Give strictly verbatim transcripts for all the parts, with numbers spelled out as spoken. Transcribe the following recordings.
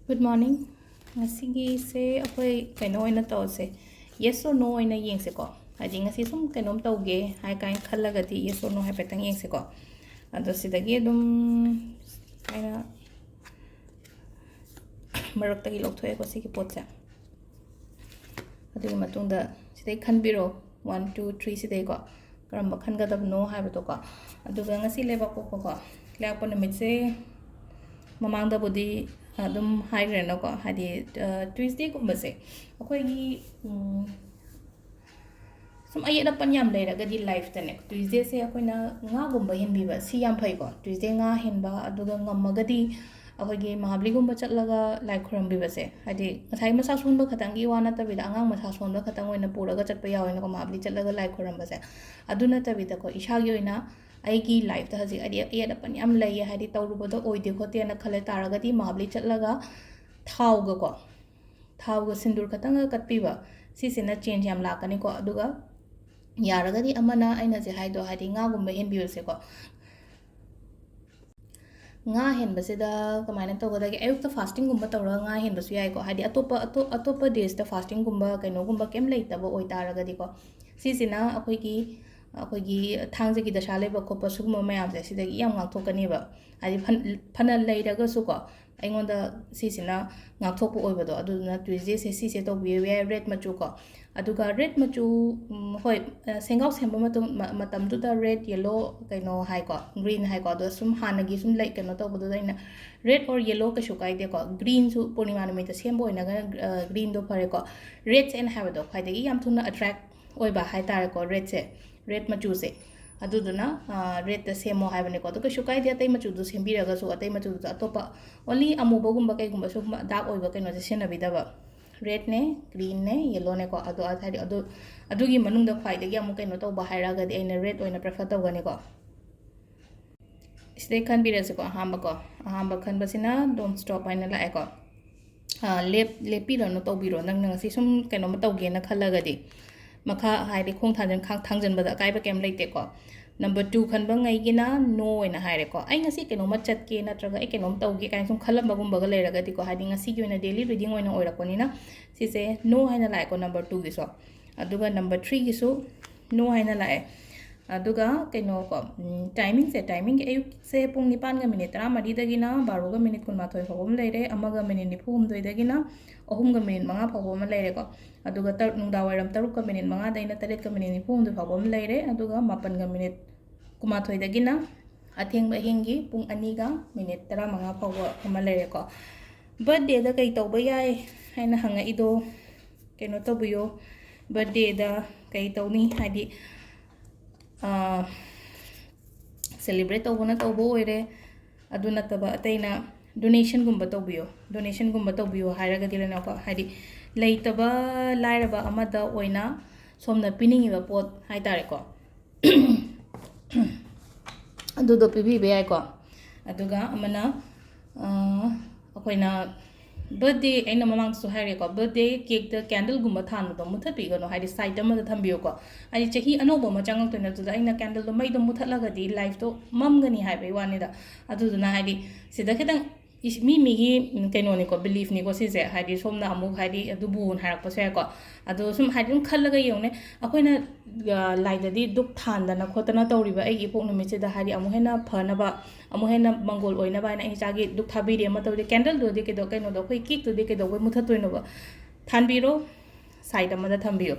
Good morning. ꯉꯁꯤꯒꯤꯁꯦ ꯑꯩꯈꯣꯏ ꯀꯩꯅꯣ ꯑꯣꯏꯅ ꯇꯧꯔꯁꯦ, yes or no ꯑꯣꯏꯅ ꯌꯦꯡꯁꯦꯀꯣ. ꯍꯥꯏꯗꯤ ꯉꯁꯤ ꯁꯨꯝ ꯀꯩꯅꯣꯝ ꯇꯧꯒꯦ ꯍꯥꯏ ꯀꯥꯏꯅ ꯈꯜꯂꯒꯗꯤ yes or no ꯍꯥꯏꯐꯦꯠꯇꯪ ꯌꯦꯡꯁꯦꯀꯣ. ꯑꯗꯣ ꯁꯤꯗꯒꯤ ꯑꯗꯨꯝ ꯑꯩꯅ ꯃꯔꯛꯇꯒꯤ ꯂꯧꯊꯣꯛꯑꯦꯀꯣ ꯁꯤꯒꯤ ꯄꯣꯠꯁꯦ. ꯑꯗꯨꯒꯤ ꯃꯇꯨꯡꯗ ꯁꯤꯗꯩ ꯈꯟꯕꯤꯔꯣ, ꯋꯥꯟ, ꯇꯨ, ꯊ꯭ꯔꯤ ꯁꯤꯗꯩꯀꯣ, ꯀꯔꯝꯕ ꯈꯟꯒꯗꯕꯅꯣ ꯍꯥꯏꯕꯗꯣꯀꯣ. ꯑꯗꯨꯒ ꯉꯁꯤ ꯂꯩꯕꯥꯛꯄꯣꯛꯄꯀꯣ, ꯂꯩꯕꯥꯛꯄꯣꯛꯄ ꯅꯨꯃꯤꯠꯁꯦ ꯃꯃꯥꯡꯗꯕꯨꯗꯤ ꯑꯗꯨꯝ ꯍꯥꯏꯈ꯭ꯔꯦꯅꯀꯣ, ꯍꯥꯏꯗꯤ ꯇ꯭ꯌꯨꯁꯗꯦꯒꯨꯝꯕꯁꯦ ꯑꯩꯈꯣꯏꯒꯤ ꯁꯨꯝ ꯑꯌꯦꯠ ꯑꯄꯟ ꯌꯥꯝ ꯂꯩꯔꯒꯗꯤ ꯂꯥꯏꯐꯇꯅꯦ, ꯇ꯭ꯌꯨꯁꯗꯦꯁꯦ ꯑꯩꯈꯣꯏꯅ ꯉꯥꯒꯨꯝꯕ ꯍꯦꯟꯕꯤꯕ ꯁꯤ ꯌꯥꯝ ꯐꯩꯀꯣ. ꯇ꯭ꯌꯨꯁꯗꯦ ꯉꯥ ꯍꯦꯟꯕ, ꯑꯗꯨꯒ ꯉꯝꯃꯒꯗꯤ ꯑꯩꯈꯣꯏꯒꯤ ꯃꯍꯥꯕꯂꯤꯒꯨꯝꯕ ꯆꯠꯂꯒ ꯂꯥꯏ ꯈꯨꯔꯨꯝꯕꯤꯕꯁꯦ, ꯍꯥꯏꯗꯤ ꯉꯁꯥꯏ ꯃꯁꯥ ꯁꯣꯟꯕ ꯈꯛꯇꯪꯒꯤ ꯋꯥ ꯅꯠꯇꯕꯤꯗ ꯑꯉꯥꯡ ꯃꯁꯥ ꯁꯣꯟꯕ ꯈꯛꯇꯪ ꯑꯣꯏꯅ ꯄꯨꯔꯒ ꯆꯠꯄ ꯌꯥꯎꯋꯦꯅꯀꯣ ꯃꯍꯥꯕꯂꯤ ꯆꯠꯂꯒ ꯂꯥꯏ ꯈꯨꯔꯨꯝꯕꯁꯦ. ꯑꯗꯨ ꯅꯠꯇꯕꯤꯗꯀꯣ, ꯏꯁꯥꯒꯤ ꯑꯣꯏꯅ ꯑꯩꯒꯤ ꯂꯥꯏꯐꯇ ꯍꯧꯖꯤꯛ ꯍꯥꯏꯗꯤ ꯑꯌꯦꯠ ꯑꯄꯟ ꯌꯥꯝ ꯂꯩꯌꯦ, ꯍꯥꯏꯗꯤ ꯇꯧꯔꯨꯕꯗꯣ ꯑꯣꯏꯗꯦ ꯈꯣꯠꯇꯦꯅ ꯈꯜꯂꯦ ꯇꯥꯔꯒꯗꯤ ꯃꯍꯥꯕꯂꯤ ꯆꯠꯂꯒ ꯊꯥꯎꯒꯀꯣ, ꯊꯥꯎꯒ ꯁꯤꯟꯗꯨꯔ ꯈꯛꯇꯪꯒ ꯀꯠꯄꯤꯕ, ꯁꯤꯁꯤꯅ ꯆꯦꯟꯖ ꯌꯥꯝ ꯂꯥꯛꯀꯅꯤꯀꯣ. ꯑꯗꯨꯒ ꯌꯥꯔꯒꯗꯤ ꯑꯃꯅ ꯑꯩꯅ ꯍꯧꯖꯤꯛ ꯍꯥꯏꯗꯣ, ꯍꯥꯏꯗꯤ ꯉꯥꯒꯨꯝꯕ ꯍꯦꯟꯕꯤꯕꯁꯦꯀꯣ. ꯉꯥ ꯍꯦꯟꯕꯁꯤꯗ ꯀꯃꯥꯏꯅ ꯇꯧꯒꯗꯒꯦ? ꯑꯌꯨꯛꯇ ꯐꯥꯁꯇꯤꯡꯒꯨꯝꯕ ꯇꯧꯔꯒ ꯉꯥ ꯍꯦꯟꯕꯁꯨ ꯌꯥꯏꯀꯣ. ꯍꯥꯏꯗꯤ ꯑꯇꯣꯞꯄ, ꯑꯇꯣꯞ-, ꯑꯇꯣꯞꯄ ꯗꯦꯁꯇ ꯐꯥꯁꯇꯤꯡꯒꯨꯝꯕ ꯀꯩꯅꯣꯒꯨꯝꯕ ꯀꯩꯝ ꯂꯩꯇꯕ ꯑꯣꯏꯇꯥꯔꯒꯗꯤꯀꯣ, ꯁꯤꯁꯤꯅ ꯑꯩꯈꯣꯏꯒꯤ, ꯑꯩꯈꯣꯏꯒꯤ ꯊꯥꯡꯖꯒꯤ ꯗꯁꯥ ꯂꯩꯕ ꯈꯣꯠꯄ ꯁꯤꯒꯨꯝꯕ ꯃꯌꯥꯝꯁꯦ ꯁꯤꯗꯒꯤ ꯌꯥꯝ ꯉꯥꯛꯊꯣꯛꯀꯅꯦꯕ. ꯍꯥꯏꯗꯤ ꯐꯟ-, ꯐꯅ ꯂꯩꯔꯒꯁꯨꯀꯣ, ꯑꯩꯉꯣꯟꯗ ꯁꯤꯁꯤꯅ ꯉꯥꯛꯊꯣꯛꯄ ꯑꯣꯏꯕꯗꯣ, ꯑꯗꯨꯗꯨꯅ ꯇ꯭ꯌꯨꯁꯗꯦꯁꯦ ꯁꯤꯁꯦ ꯇꯧꯕꯤꯕ ꯌꯥꯏ, ꯔꯦꯗ ꯃꯆꯨ ꯀꯣ. ꯑꯗꯨꯒ ꯔꯦꯗ ꯃꯆꯨ, ꯎꯝ, ꯍꯣꯏ, ꯑ, ꯁꯦꯡꯒꯥꯎ ꯁꯦꯝꯕ ꯃꯇꯝ, ꯃ-, ꯃꯇꯝꯗꯨꯗ ꯔꯦꯗ, ꯌꯦꯂꯣ, ꯀꯩꯅꯣ ꯍꯥꯏꯀꯣ, ꯒ꯭ꯔꯤꯟ ꯍꯥꯏꯀꯣ, ꯑꯗꯣ ꯁꯨꯝ ꯍꯥꯟꯅꯒꯤ ꯁꯨꯝ ꯂꯩ, ꯀꯩꯅꯣ ꯇꯧꯕꯗꯨꯗ ꯑꯩꯅ ꯔꯦꯗ ꯑꯣꯔ ꯌꯦꯂꯣ ꯀꯩꯁꯨ ꯀꯥꯏꯗꯦꯀꯣ. ꯒ꯭ꯔꯤꯟꯁꯨ ꯄꯨꯔꯅꯤꯃꯥ ꯅꯨꯃꯤꯠꯇ ꯁꯦꯝꯕ ꯑꯣꯏꯅꯒ, ꯑ, ꯒ꯭ꯔꯤꯟꯗꯣ ꯐꯔꯦꯀꯣ. ꯔꯦꯗꯁ ꯑꯦꯟ ꯍꯥꯏꯕꯗꯣ ꯈ꯭ꯋꯥꯏꯗꯒꯤ ꯌꯥꯝ ꯊꯨꯅ ꯑꯦꯇ꯭ꯔꯦꯛ ꯑꯣꯏꯕ ꯍꯥꯏꯇꯥꯔꯦꯀꯣ, ꯔꯦꯗꯁꯦ, ꯔꯦꯗ ꯃꯆꯨꯁꯦ. ꯑꯗꯨꯗꯨꯅ, ꯑ, ꯔꯦꯗꯇ ꯁꯦꯝꯃꯣ ꯍꯥꯏꯕꯅꯦꯀꯣ. ꯑꯗꯣ ꯀꯩꯁꯨ ꯀꯥꯏꯗꯦ, ꯑꯇꯩ ꯃꯆꯨꯗꯣ ꯁꯦꯝꯕꯤꯔꯒꯁꯨ, ꯑꯇꯩ ꯃꯆꯨꯗꯨꯁꯨ ꯑꯇꯣꯞꯄ, ꯑꯣꯟꯂꯤ ꯑꯃꯨꯕꯒꯨꯝꯕ ꯀꯩꯒꯨꯝꯕ ꯁꯨꯝꯕ ꯗꯥꯔꯛ ꯑꯣꯏꯕ ꯀꯩꯅꯣꯁꯦ ꯁꯤꯖꯤꯟꯅꯕꯤꯗꯕ. ꯔꯦꯗꯅꯦ, ꯒ꯭ꯔꯤꯟꯅꯦ, ꯌꯦꯂꯣꯅꯦꯀꯣ. ꯑꯗꯣ ꯍꯥꯏꯗꯤ ꯑꯗꯨ, ꯑꯗꯨꯒꯤ ꯃꯅꯨꯡꯗ ꯈ꯭ꯋꯥꯏꯗꯒꯤ ꯑꯃꯨꯛ ꯀꯩꯅꯣ ꯇꯧꯕ ꯍꯥꯏꯔꯒꯗꯤ ꯑꯩꯅ ꯔꯦꯗ ꯑꯣꯏꯅ ꯄ꯭ꯔꯤꯐꯔ ꯇꯧꯒꯅꯤꯀꯣ. ꯁꯤꯗꯩ ꯈꯟꯕꯤꯔꯁꯤꯀꯣ, ꯑꯍꯥꯟꯕꯀꯣ. ꯑꯍꯥꯟꯕ ꯈꯟꯕꯁꯤꯅ don't stop ꯍꯥꯏꯅ ꯂꯥꯛꯑꯦꯀꯣ. ꯑꯥ, ꯂꯦꯞ-, ꯂꯦꯞꯄꯤꯔꯅꯨ, ꯇꯧꯕꯤꯔꯣ. ꯅꯪꯅ ꯉꯁꯤ ꯁꯨꯝ ꯀꯩꯅꯣꯝꯃ ꯇꯧꯒꯦꯅ ꯈꯜꯂꯒꯗꯤ, ꯃꯈꯥ ꯍꯥꯏꯗꯤ ꯈꯣꯡ ꯊꯥꯡꯖꯟ-, ꯈꯥꯡ-, ꯊꯥꯡꯖꯟꯕꯗ ꯑꯀꯥꯏꯕ ꯀꯩꯝ ꯂꯩꯇꯦꯀꯣ. Number two ꯈꯟꯕ ꯉꯩꯒꯤꯅ no ꯑꯣꯏꯅ ꯍꯥꯏꯔꯦꯀꯣ꯫ ꯑꯩ ꯉꯁꯤ ꯀꯩꯅꯣꯝꯃ ꯆꯠꯀꯦ ꯅꯠꯇ꯭ꯔꯒ ꯑꯩ ꯀꯩꯅꯣꯝ ꯇꯧꯒꯦ ꯀꯥꯏꯅ ꯁꯨꯝ ꯈꯜꯂꯝꯕꯒꯨꯝꯕꯒ ꯂꯩꯔꯒꯗꯤꯀꯣ, ꯍꯥꯏꯗꯤ ꯉꯁꯤꯒꯤ ꯑꯣꯏꯅ daily reading ꯑꯣꯏꯅ ꯑꯣꯏꯔꯛꯄꯅꯤꯅ, ꯁꯤꯁꯦ no ꯍꯥꯏꯅ ꯂꯥꯛꯑꯦꯀꯣ number twoꯒꯤꯁꯨ꯫ ꯑꯗꯨꯒ number threeꯒꯤꯁꯨ no ꯍꯥꯏꯅ ꯂꯥꯛꯑꯦ꯫ ꯑꯗꯨꯒ ꯀꯩꯅꯣꯀꯣ, ꯎꯝ, timingꯁꯦ, timingꯒꯤ ꯑꯌꯨꯛꯁꯦ ꯄꯨꯡ ꯅꯤꯄꯥꯟꯒ ꯃꯤꯅꯤꯠ ꯇꯔꯥꯃꯔꯤꯗꯒꯤꯅ ꯕꯥꯔꯣꯒ ꯃꯤꯅꯤꯠ ꯀꯨꯟꯃꯥꯊꯣꯏ ꯐꯥꯎꯕ ꯑꯃ ꯂꯩꯔꯦ, ꯑꯃꯒ ꯃꯤꯅꯤꯠ ꯅꯤꯐꯨ ꯍꯨꯝꯗꯣꯏꯗꯒꯤꯅ ꯑꯍꯨꯝꯒ ꯃꯤꯅꯤꯠ ꯃꯉꯥ ꯐꯥꯎꯕ ꯑꯃ ꯂꯩꯔꯦꯀꯣ꯫ ꯑꯗꯨꯒ ꯇꯔꯨꯛ, ꯅꯨꯡꯗꯥꯡ ꯋꯥꯏꯔꯝ ꯇꯔꯨꯛꯀ ꯃꯤꯅꯤꯠ ꯃꯉꯥꯗꯩꯅ ꯇꯔꯦꯠꯀ ꯃꯤꯅꯤꯠ ꯅꯤꯐꯨ ꯍꯨꯝꯗꯣꯏ ꯐꯥꯎꯕ ꯑꯃ ꯂꯩꯔꯦ, ꯑꯗꯨꯒ ꯃꯥꯄꯟꯒ ꯃꯤꯅꯤꯠ ꯀꯨꯟꯃꯥꯊꯣꯏꯗꯒꯤꯅ ꯑꯊꯦꯡꯕ ꯑꯍꯤꯡꯒꯤ ꯄꯨꯡ ꯑꯅꯤꯒ ꯃꯤꯅꯤꯠ ꯇꯔꯥꯃꯉꯥ ꯐꯥꯎꯕ ꯑꯃ ꯂꯩꯔꯦꯀꯣ꯫ Birthdayꯗ ꯀꯩ ꯇꯧꯕ ꯌꯥꯏ ꯍꯥꯏꯅ ꯍꯪꯉꯛꯏꯗꯣ, ꯀꯩꯅꯣ ꯇꯧꯕꯤꯌꯣ, birthdayꯗ ꯀꯩ ꯇꯧꯅꯤ ꯍꯥꯏꯗꯤ, ꯑꯥ, celebrate ꯇꯧꯕꯅ ꯇꯧꯕ ꯑꯣꯏꯔꯦ, ꯑꯗꯨ ꯅꯠꯇꯕ ꯑꯇꯩꯅ donationꯒꯨꯝꯕ ꯇꯧꯕꯤꯌꯣ, donationꯒꯨꯝꯕ ꯇꯧꯕꯤꯌꯣ ꯍꯥꯏꯔꯒꯗꯤꯅꯦꯀꯣ, ꯍꯥꯏꯗꯤ ꯂꯩꯇꯕ ꯂꯥꯏꯔꯕ ꯑꯃꯗ ꯑꯣꯏꯅ ꯁꯣꯝꯅ ꯄꯤꯅꯤꯡꯉꯤꯕ ꯄꯣꯠ ꯍꯥꯏꯇꯥꯔꯦꯀꯣ꯫ ꯑꯗꯨꯗꯣ ꯄꯤꯕꯤꯕ ꯌꯥꯏꯀꯣ꯫ ꯑꯗꯨꯒ ꯑꯃꯅ, ꯑꯥ, ꯑꯩꯈꯣꯏꯅ birthday, ꯑꯩꯅ ꯃꯃꯥꯡꯗꯁꯨ ꯍꯥꯏꯔꯦꯀꯣ, birthday cakeꯇ candleꯒꯨꯝꯕ ꯊꯥꯟꯕꯗꯣ ꯃꯨꯊꯠꯄꯤꯒꯅꯨ, ꯍꯥꯏꯗꯤ side ꯑꯃꯗ ꯊꯝꯕꯤꯌꯨꯀꯣ꯫ ꯍꯥꯏꯗꯤ ꯆꯍꯤ ꯑꯅꯧꯕ ꯑꯃ ꯆꯪꯉꯛꯇꯣꯏꯅꯦ, ꯑꯗꯨꯗ ꯑꯩꯅ candleꯗꯣ ꯃꯩꯗꯣ ꯃꯨꯊꯠꯂꯒꯗꯤ lifeꯇꯣ ꯃꯝꯒꯅꯤ ꯍꯥꯏꯕꯒꯤ ꯋꯥꯅꯤꯗ꯫ ꯑꯗꯨꯗꯨꯅ ꯍꯥꯏꯗꯤ ꯁꯤꯗ ꯈꯤꯇꯪ ꯏꯁ-, ꯃꯤ ꯃꯤꯒꯤ, ꯎꯝ, ꯀꯩꯅꯣꯅꯤꯀꯣ, beliefꯅꯤꯀꯣ ꯁꯤꯁꯦ꯫ ꯍꯥꯏꯗꯤ ꯁꯣꯝꯅ ꯑꯃꯨꯛ ꯍꯥꯏꯗꯤ ꯑꯗꯨꯕꯨ ꯍꯥꯏꯔꯛꯄꯁꯨ ꯌꯥꯏꯀꯣ꯫ ꯑꯗꯣ ꯁꯨꯝ ꯍꯥꯏꯗꯤ ꯑꯗꯨꯝ ꯈꯜꯂꯒ ꯌꯦꯡꯉꯨꯅꯦ꯫ ꯑꯩꯈꯣꯏꯅ, ꯑ, ꯂꯥꯏꯗꯗꯤ ꯙꯨꯞ ꯊꯥꯟꯗꯅ ꯈꯣꯠꯇꯅ ꯇꯧꯔꯤꯕ ꯑꯩꯒꯤ ꯏꯄꯣꯛ ꯅꯨꯃꯤꯠꯁꯤꯗ ꯍꯥꯏꯗꯤ ꯑꯃꯨꯛ ꯍꯦꯟꯅ ꯐꯅꯕ, ꯑꯃꯨꯛ ꯍꯦꯟꯅ ꯃꯪꯒꯣꯜ ꯑꯣꯏꯅꯕ ꯍꯥꯏꯅ ꯑꯩ ꯏꯆꯥꯒꯤ ꯙꯨꯞ ꯊꯥꯕꯤꯔꯤ ꯑꯃ ꯇꯧꯔꯤ꯫ Candleꯗꯨꯗꯤ ꯀꯩꯗꯧ-, ꯀꯩꯅꯣꯗꯣ, ꯑꯩꯈꯣꯏ cakeꯇꯨꯗꯤ ꯀꯩꯗꯧꯕꯩ ꯃꯨꯊꯠꯇꯣꯏꯅꯣꯕ? ꯊꯥꯟꯕꯤꯔꯣ, side ꯑꯃꯗ ꯊꯝꯕꯤꯌꯣ꯫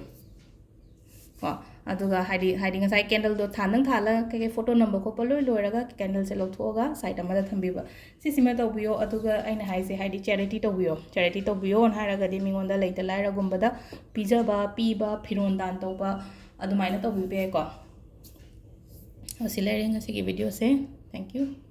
ꯀꯣ, ꯑꯗꯨꯒ ꯍꯥꯏꯗꯤ, ꯍꯥꯏꯗꯤ ꯉꯁꯥꯏ candleꯗꯣ ꯊꯥꯟꯗꯪ ꯊꯥꯜꯂꯒ ꯀꯩꯀꯩ photo ꯅꯝꯕ ꯈꯣꯠꯄ ꯂꯣꯏ ꯂꯣꯏꯔꯒ candleꯁꯦ ꯂꯧꯊꯣꯛꯑꯒ side ꯑꯃꯗ ꯊꯝꯕꯤꯕ꯫ ꯁꯤꯁꯤꯃ ꯇꯧꯕꯤꯌꯣ꯫ ꯑꯗꯨꯒ ꯑꯩꯅ ꯍꯥꯏꯁꯦ ꯍꯥꯏꯗꯤ charity ꯇꯧꯕꯤꯌꯣ꯫ Charity ꯇꯧꯕꯤꯌꯣꯅ ꯍꯥꯏꯔꯒꯗꯤ ꯃꯤꯉꯣꯟꯗ ꯂꯩꯇ ꯂꯥꯏꯔꯒꯨꯝꯕꯗ ꯄꯤꯖꯕ, ꯄꯤꯕ, ꯐꯤꯔꯣꯟ ꯗꯥꯟ ꯇꯧꯕ, ꯑꯗꯨꯃꯥꯏꯅ ꯇꯧꯕꯤꯕ ꯌꯥꯏꯀꯣ꯫ ꯑꯁꯤ ꯂꯩꯔꯦ ꯉꯁꯤꯒꯤ videoꯁꯦ꯫ Thank you꯫